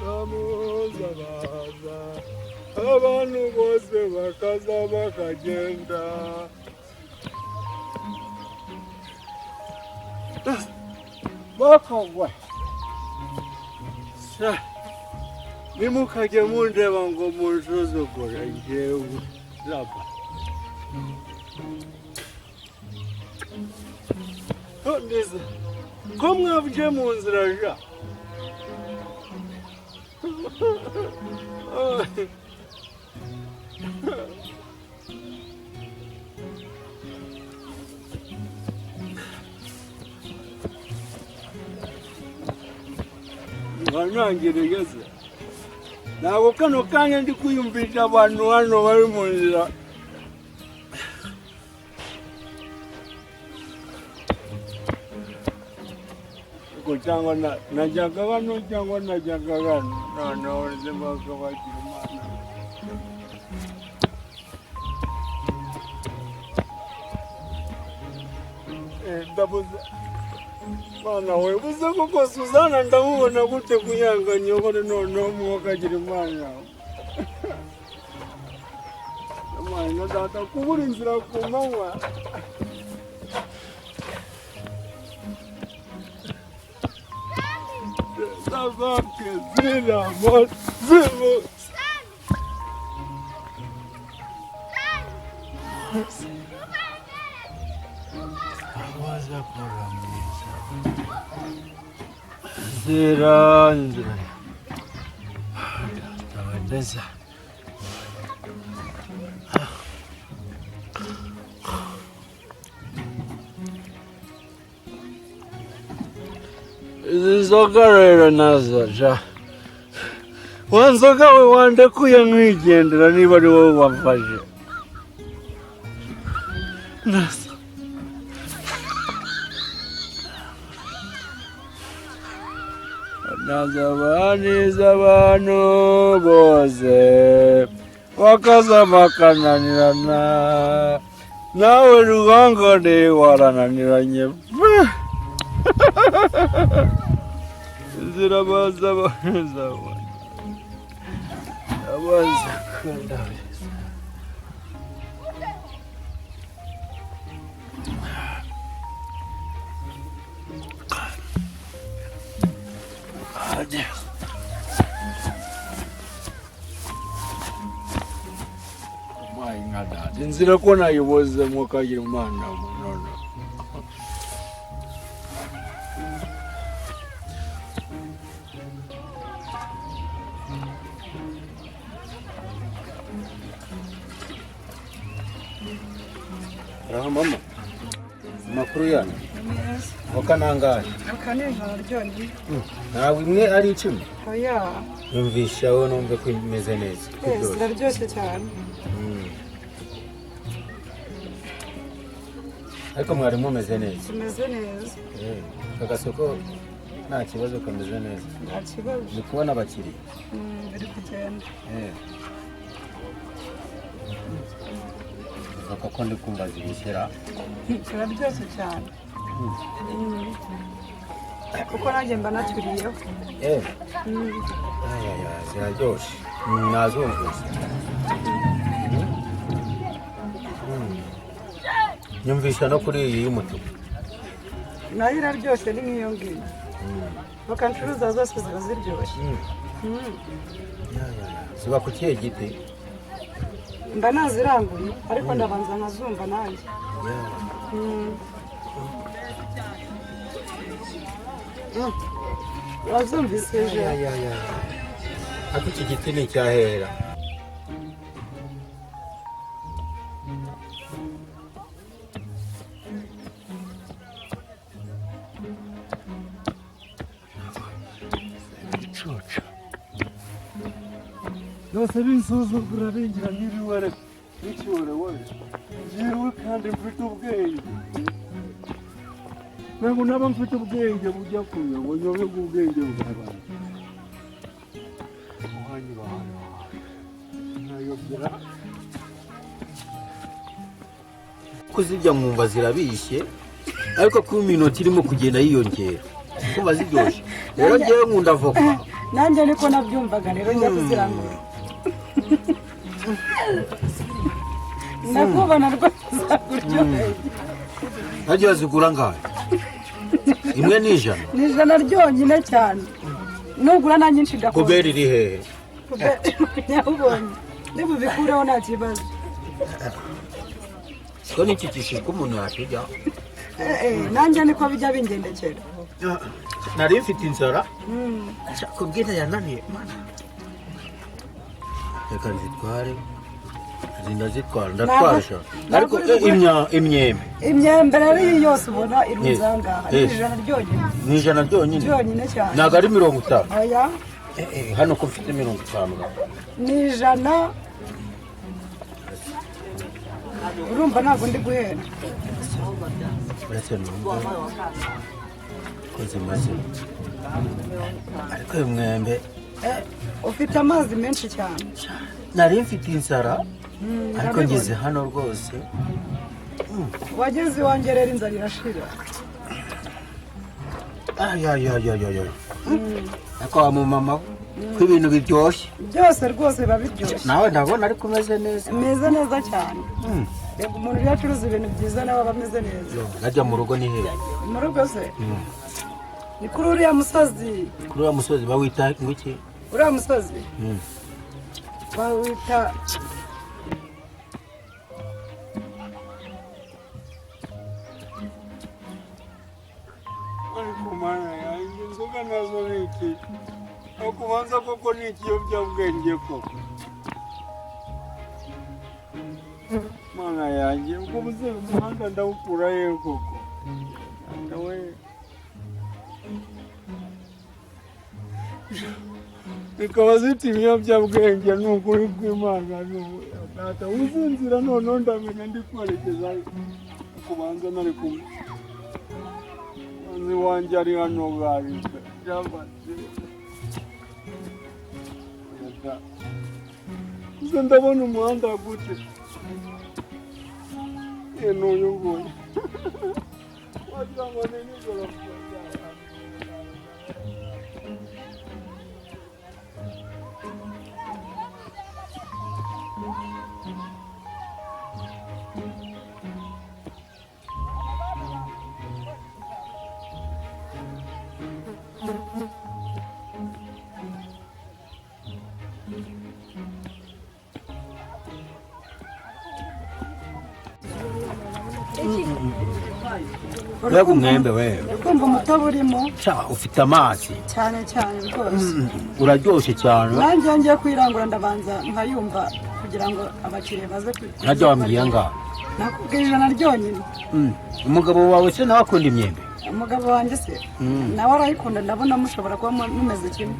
Bamuzabaza abantu bose bakaza bakagenda. Bakogwe sa, nimukajye mundeba ngo munsuzugure njyewe zaba neza ko mwavye mu nzira ja. Ntangiregeze ntabwo kano kanya ndi kwiyumvisha abantu hano bari mu nzira. Ko cyangwa najyaga hano cyangwa najyaga hano, noneho nzi bakabagira Imana. Ndabuze Mana we, buze koko Suzana ndamubona gute kuyanga nyobore noneho mwakagira Imana. Imana data kubura inzira ku manywa. Zabake zira zimu. Abaza kuramwiza. Nzira nzira. Data. Izi nzoga rero nazo ja. Wa nzoga we wandekuye nkigendera niba ari wowe wamfashe. Nazo. Nazabaniza abantu bose bakaza bakananirana, nawe ruhongore warananiranye pe. Inzira baza baza abaza kundabeza. Hadi. Nka data inzira ko nayibozemo kagira Imana none. Raha mama, amakuru yanyu voka nangahe? Aka ni ijana ryonyine. Ntabwo imwe ari 10? Oya. Yumvisha wowe numve ko imeze neza. Ziraryoshye cyane. Ariko mwari mumeze neza? Tumeze neza. Agasoko nta kibazo, kameze neza. Nta kibazo. Ndi kubona abakiriya. Biri kugenda. Voka ko ndi kumva zibishyira. Ziraryoshye cyane. Kuko nanjye mba naturiyeho. Ziraryoshye. Nazumvise. Nyumvisha no kuri iyi y'umutuku. Nayo iraryoshye ni nk'iyo ngiyo. Voka ncuruza zose ziba ziryoshye. Ziba ku kihe giti? Mba naziranguye ariko ndabanza nkazumva nanjye. Wazumvise ejo? Ariko iki giti ni icyahera. Igicucu. Byose binsuzugura bingira nk'ibiwere n'ikiwerewere. Njyewe kandi mfite ubwenge. Ntabwo naba mfite ubwenge bujya kunywa ngo nyoberwe ubwenge bw'abantu. Uhanyura hano nayobera. Kuzirya nkumva zirabishye. Ariko kuba iminota irimo kugenda yiyongera, kumva ziryoshye. Rero ngewe nkunda avoka. Nanjye niko nabyumvaga. Rero njya kuzirangura, ndakubona rwose zakuryoheye. Nagiye zigura angahe? Imwe ni 100? Ni 100 ryonyine cyane, nugura na nyinshi ndakubona. Poubelle iri hehe? Nyabubonye, nibubikureho nta kibazo. Ko n'iki gishishwa umuntu yakirya? Eh, nanjye niko bijya bingendekera. Nari mfite inzara kubwira yananiye. Reka nzitware, ndazitwara, ndatwara sha. Ariko imyembe? Imyembe rero iyi yose ubona irunze aha ngaha ni Yes. 100 ryonyine. Ni 100 ryonyine? Ryonyine cyane. Ntabwo ari 50? Oya. Hano ko mfite 50? Ni 100, urumva ntabwo ndi guhenda. Uretse numve ko zimaze, ariko uyu mwembe. Ufite amazi menshi cyane. Nari mfite inzara, ariko Ndabibona. ngeze hano rwose. Wageze iwanjye rero inzara irashira. Ayayayayay, ariko wa mumama ko ibintu biryoshye! Byose rwose biba biryoshye. Nawe ndabona ariko umeze neza. Meze neza cyane. Reba, umuntu iyo acuruza ibintu byiza nawe aba ameze neza. Najya mu rugo ni hehe? Mu rugo se ni kuri uriya musozi. Kuri uriya musozi bawita ngo iki? Uriya musozi bawita Ariko Mana yanjye, inzoga nazo ni iki? Aho kubanza koko ni ikiyobyabwenge koko. Mana yanjye, ubwo buze umuhanda ndawukura he koko? Nawe zikaba zita ibiyobyabwenge. Ni ukuri kw'Imana, ni data uzinzira. Noneho ndamenya ndi kwerekeza kubanza nari kumwe mugenzi wanjye ari hano gari pe byambaze. Nze ndabona umuhanda gute? Ye, n'uyu nguyu wagira ngo ni nijoro. Mbega umwembe we! Kumva umutobe urimo. Sha, ufite amazi. Cyane cyane rwose. Uraryoshye cyane. Nanjye iyo ngiye kuyirangura ndabanza nkayumva kugira ngo abakiriya baze Ntajya wambwiye angahe? Nakubwiye 100 ryonyine. Umugabo wawe se nawe akunda imyembe? Umugabo wanjye se nawe arayikunda, ndabona mushobora kuba mumeze kimwe.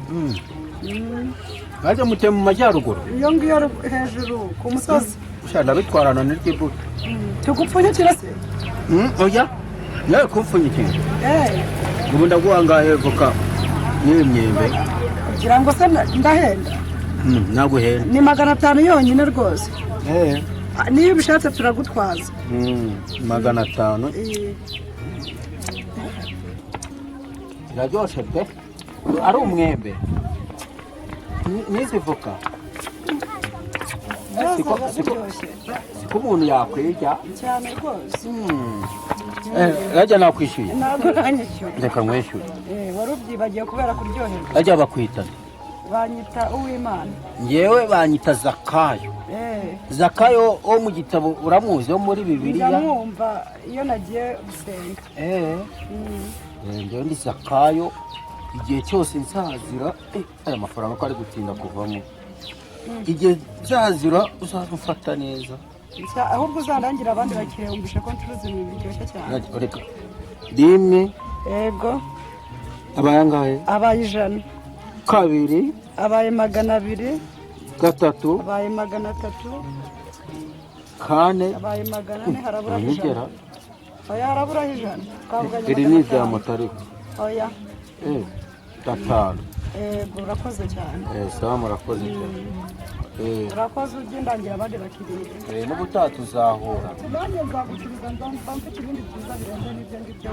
Najya mutuye mu majyaruguru? Iyo ngiyo hejuru ku musozi. Sha, ndabitwarana n'iryibuto. Tugupfunyikira se? Oya, nawe kumfunyikira. Eh. Ubu ndaguha angahe voka n'iyi myembe? Kugira ngo se ndahenda? Naguhenda. Ni 500 yonyine rwose. Ah, niba ubishatse turagutwaza. 500. Eh. Ziraryoshe pe, ari umwembe n'izi voka. Byose biba biryoshye. Siko umuntu yakwirya. Cyane rwose. Rajya nakwishyuye? Ntabwo uranyishyura. Reka nkwishyure. Eh, wari ubyibagiwe kubera kuryoherwa. Bajya bakwita? Banyita Uwimana. Ngewe banyita Zakayo. Zakayo wo mu gitabo uramuzi, wo muri Bibiliya? Ndamwumva iyo nagiye gusenga. Ngewe ndi Zakayo. Igihe cyose nzazira, aya mafaranga ko ari gutinda kuvamo, igihe nzazira uzaza umfata neza. Ahubwo uzandangira abandi bakiriya, wumvishe ko ncuruza ibintu biryoshye cyane. Reka, rimwe. Yego. Abaye angahe? Abaye 100. Kabiri. Abaye 200. Gatatu. Abaye 300. Kane. Abaye 400, haraburaho Ntugera. 100. Oya, haraburaho 100, twavuganye Iri magana ni irya atanu. moto ariko. Oya. Gatanu. Yego, urakoze cyane. Sawa, murakoze cyane. Urakoze, ujye undangira abandi bakiriya. N'ubutaha tuzahura. Nanjye nzagucuruza, nzaba mfite ibindi byiza birenze n'ibyo ngibyo.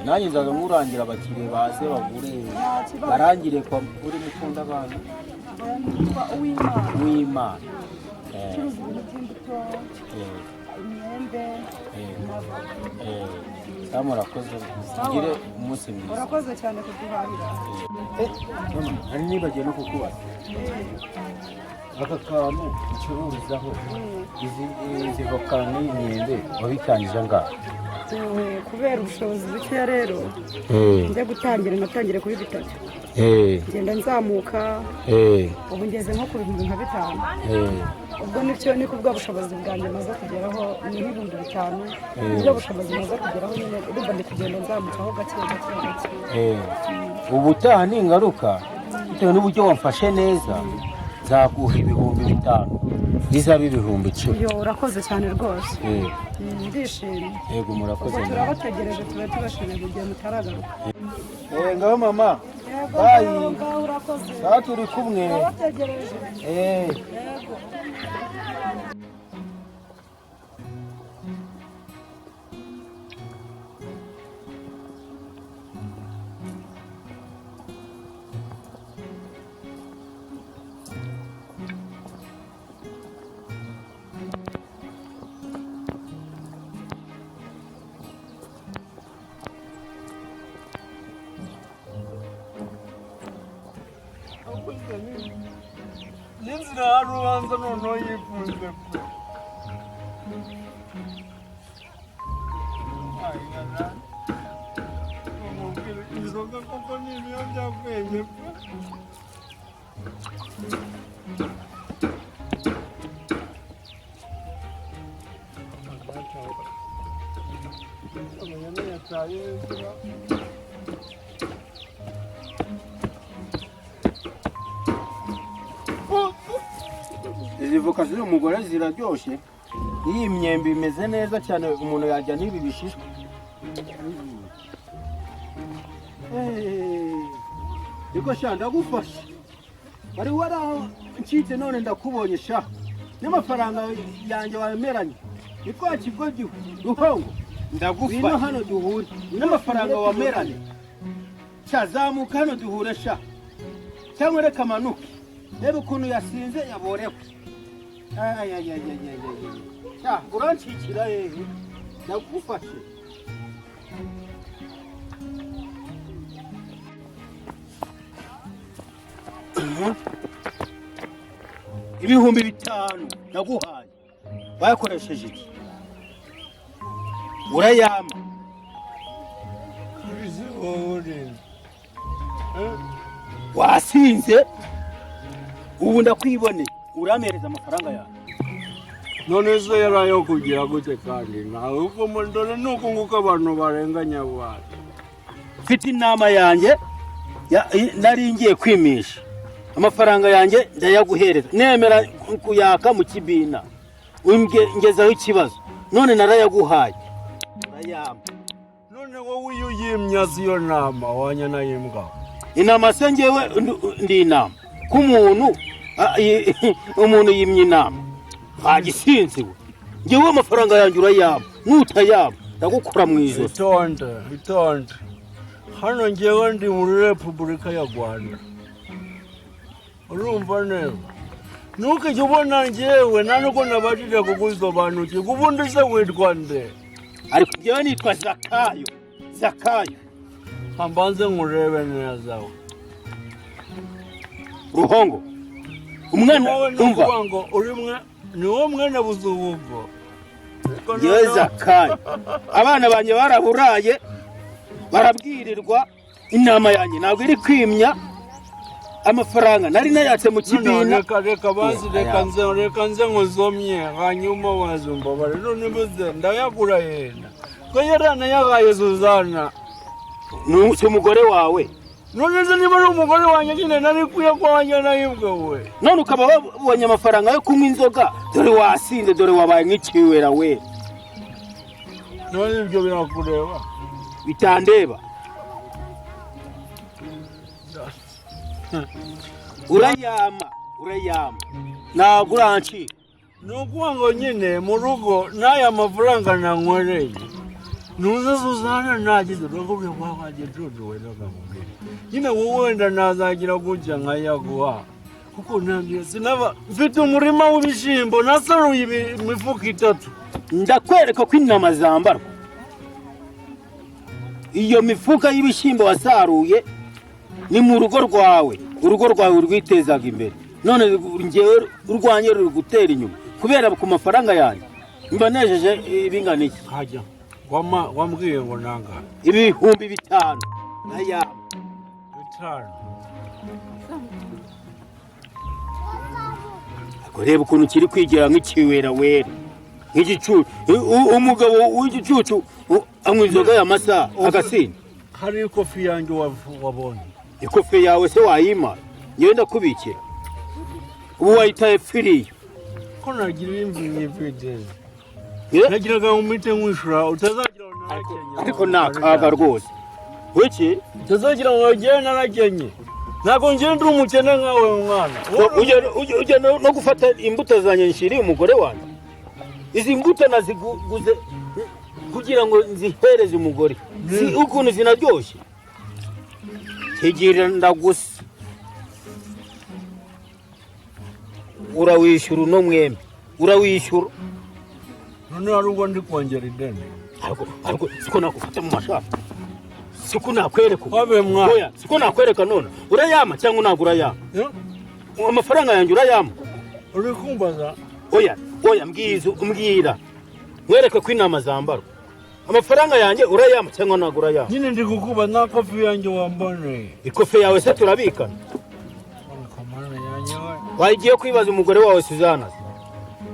Nanjye nzaza nkurangira abakiriya baze bagure. Nta kibazo. Barangire kwa uri mukunda abantu. Nitwa Uwimana. W'Imana. Ucuruza ibintu by'imbuto, imyembe n'avoka. Sawa, murakoze, tugire umunsi mwiza. Urakoze cyane kuduhahira. Mama, nari nibagiwe no kukubaza aka kantu ucururizaho, izi voka n'imyembe wabitangije angahe? Yewe, kubera ubushobozi bukeya rero, njya gutangira natangire kuri bitatu, ngenda nzamuka, ubu ngeze nko ku 5000. Ubwo nicyo ni kubwa bushobozi bwanjye maze kugeraho, ni nk'5000, nibwo bushobozi maze kugeraho nyine. Urumva ndi kugenda nzamukaho gake gake gake. Ubutaha ningaruka, bitewe n'uburyo wamfashe neza, nzaguha 5000, bizaba 10,000. Yo, urakoze cyane rwose. Ndishimye. Yego, murakoze. Ubwo turabategereje, tuba tubashimiye mu gihe mutaragaruka. Ngaho mama. Yego. Bye. Ngaho ngaho, urakoze. Sawa, turi kumwe. Turabategereje. Yego. N'inzira ya rubanza noneho yifunze pe. Ayana, umubwire inzoga koko ni ibiyobyabwenge pe. Amenya yataye inzira. Izi voka z'uyu mugore ziraryoshye, n'iyi myembe imeze neza cyane, umuntu yarya n'ibi bishishwa. Niko sha, ndagufashe, wari warancitse none ndakubonye sha, n'amafaranga yanjye wameranye ni kwa kigo ruhongo. Ngwino hano duhure n'amafaranga wameranye sha, zamuka hano duhure sha, cyangwa reka amanuke reba ukuntu yasinze yaborewe. Ay, ay, ay, ay, ay, ay. Sha, urancikira hehe? Ndagufashe. 5000 naguhaye wayakoresheje iki? Urayama. Ese wowe uri Wasinze, ubu ndakwibone, urampereza amafaranga yawe. None se yari ayo kugira gute? Kandi nawe uko dore ni uku nguko abantu barenganya abantu. Mfite inama yanjye nari ngiye kwimisha, amafaranga yanjye ndayaguhereza, nemera kuyaka mu kibina. Ngezaho ikibazo, none narayaguhaye, urayampa. None wowe iyo uyimya si yo nama wanyana y'imbwa? Inama se ngewe ndi inama k'umuntu? Umuntu yimye inama ntagisinzi we. Ngewe amafaranga yanjye urayampa, nutayampa ndagukura mu ijosi. Itonde, itonde hano, ngewe ndi muri Repubulika ya Rwanda, urumva neza? Ntukijye ubona ngewe nta nubwo nabashije kugusobanukirwa. Ubundi se witwa nde? Ariko ngewe nitwa Zakayo, Zakayo. Mbanze nkurebe neza we. Ruhongo umwana. Wowe ni Umva. ukuvuga ngo uri mwe ni wowe mwene Buzubugo? Ngewe Zakayo, abana banjye baraburaye, barabwirirwa, inama yanjye ntabwo iri kwimya, amafaranga nari nayatse mu Noneho kibina. Reka, reka bazi. Aya. Reka nze nkusomye, hanyuma wazumbabare. None mbuze ndayagura yenda ko yaranayagaye Suzana. Si umugore wawe? None se niba ari umugore wanjye nyine nari kwiye ko wanjye nayibwe we. None ukaba wabonye amafaranga yo kunywa inzoga, dore wasinze, dore wabaye nk'ikiwera we. None ibyo birakureba? Bitandeba. Urayama, urayama, ntabwo urancika. Ni ukuvuga ngo nyine mu rugo n'aya mafaranga nanywereye, nuza Suzana nagize urakubwira ko wajya jojo, wenda akakubwira nyine wowe wenda nazagira gutya nkayaguha, kuko ntabwo sinaba mfite umurima w'ibishyimbo nasaruye imifuka 3. Ndakwereka ko intama zambarwa. Iyo mifuka y'ibishyimbo wasaruye ni mu rugo rwawe, urugo rwawe rwitezaga imbere, none ngewe urwanjye ruri gutera inyuma kubera ku mafaranga yanjye. Mba nejeje ibingana iki? Hajya wambwiye ngo nangahe? 5000 nayabo. 5. Reba ukuntu kiri kwigira nk'ikiwerawera, nk'igicucu. Umugabo w'igicucu anywa inzoga ya masa agasinda. Hari ikofi yanjye wabonye? Ikofi yawe se wayima? Ngewe ndakubikira, ubu wayitaye pfiriyo. Ko nagira imvunyi mfite, nagiraga ngo mpite nkwishura, utazagira ngo narakenye. Ariko ni akaga rwose wiki. Utazagira ngo ngewe narakenye. Ntabwo ngewe ndi umukene nkawe mwana. Ujya no gufata imbuto zanjye nshyiriye umugore wanjye. Izi mbuto naziguze kugira ngo nzihereze umugore, si ukuntu zinaryoshye. Kigira ndagusa, urawishyura uno mwembe, urawishyura. None hari ubwo ndi kongera ideni? Ariko siko nakufata mu mashati, siko nakwereka ubu. Wabe mwana. Oya, siko nakwereka. None urayama cyangwa ntabwo urayama? Amafaranga yanjye urayama? Uri kumbaza? Oya, oya, mbwiza, mbwira mwereke ko intama zambarwa. Amafaranga yanjye urayama cyangwa ntabwo urayama? Nyine ndi kukubaza nta kofi yanjye wamboneye. Ikofe yawe se turabikana? Ariko mana yanjye we. Wagiye kwibaza umugore wawe Suzana.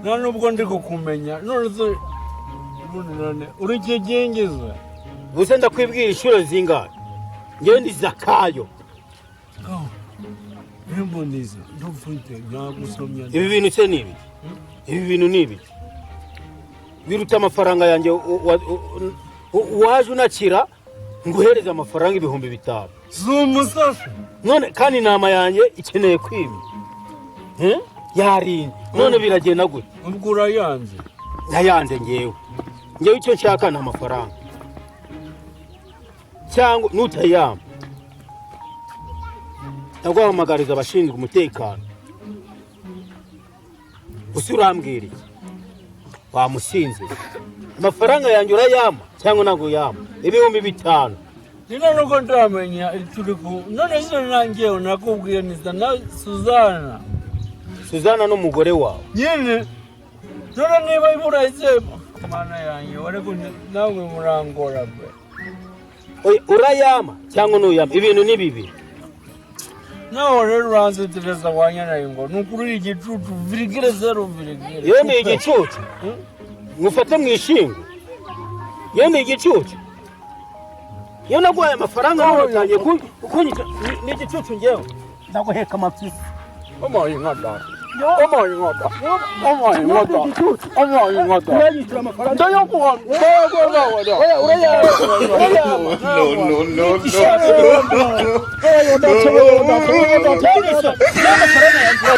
Nta nubwo ndi kukumenya. None se ubundi none uri kigingiza? Gusa ndakwibwira inshuro zingahe? Ngewe ndi Zakayo. Nimboniza ndufite nagusomya. Ibi bintu se ni ibiki? Ibi bintu ni ibiki biruta amafaranga yanjye? Waje unakira nguhereze amafaranga 5000. Si umusasi. None kandi intama yanjye ikeneye kwima. Yarinze, none biragenda gute? Ubwo urayanze? Nayanze ngewe? Ngewe icyo nshaka ni amafaranga, cyangwa nutayampa ndaguhamagariza abashinzwe umutekano. Gusa urambwira iki? Wamusinze, amafaranga yanjye urayampa cyangwa ntabwo uyampa? 5000. Nyine nuko ndamenya turi ku none se nanjyewe nakubwiye nisa na Suzana. Suzana n'umugore wawe. Nyine none niba ibura ise mana yanjye, ariko nawe murangora pe. Oya, urayampa cyangwa ntuyampa? Ibintu ni bibiri. Nawe rero uransetereza wanyanaye ngo ni ukuri igicucu virigire zeru virigire. Yewe ni igicucu, ngufate mu ishingu. Yewe ni igicucu, iyo naguhaye amafaranga none utangiye kunyica. Ni igicucu, ngewe ndaguheka amapyisi. Omaye inka da, omaye inka da, omaye inka da, omaye inka da. Urayishyura amafaranga. Ndayaguha, ndayaguha da. Oya, urayampa, urayampa. No, no, no, no. Oya, ndakenewe, ndakenewe, ndakenewe. N'amafaranga yanjye.